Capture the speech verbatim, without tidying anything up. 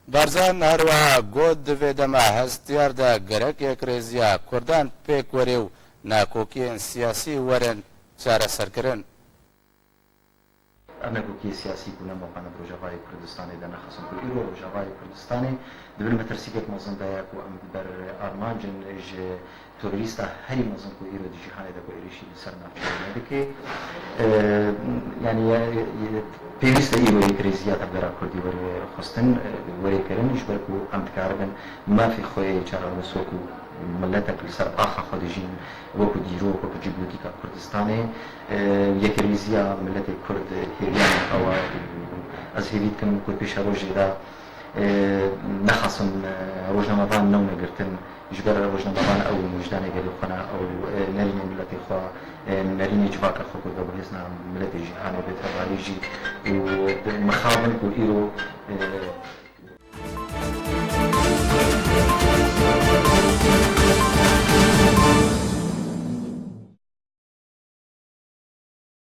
Barzan her wiha got, di vê dema hestiyar de gerek yekrêziya Kurdan pêk were û nakokiyên siyasî werin çareserkirin. Ev nakokiyê siyasî ku nema xwe ne di Rojavayê Kurdistanê de nexasin ku îro Rojavayê Kurdistanê di bin metirsîkek mezin de ye ku em ber armancên ji terorîsta herî mezin ku îro di cîhanê de ku êrîşî li ser navçeyê me dike. E, yanî ye- ye- pêwîst e îro yekrêziya tevgera Kurdî were xwestin, e, were kirin ji ber ku em dikaribin mafê xwe yê çarenuso ku miletek li ser axa xwe dijîn, wekî dîrok, wekî cîbûtîka Kurdistanê, e, yekrêziya miletê Kurd hêviya me ew e û ez hêvî dikim ku pêşerojê de, e, nexasim, e, rojnamevan newne girtin, ji ber rojnamevan ew wijdanê gelê xwe ne, ew, e, nerînê miletê xwe, e, nerînê civaka xwe ku vebihêzna miletê cîhanê bê tevalî jî û mixabin ku îro, e,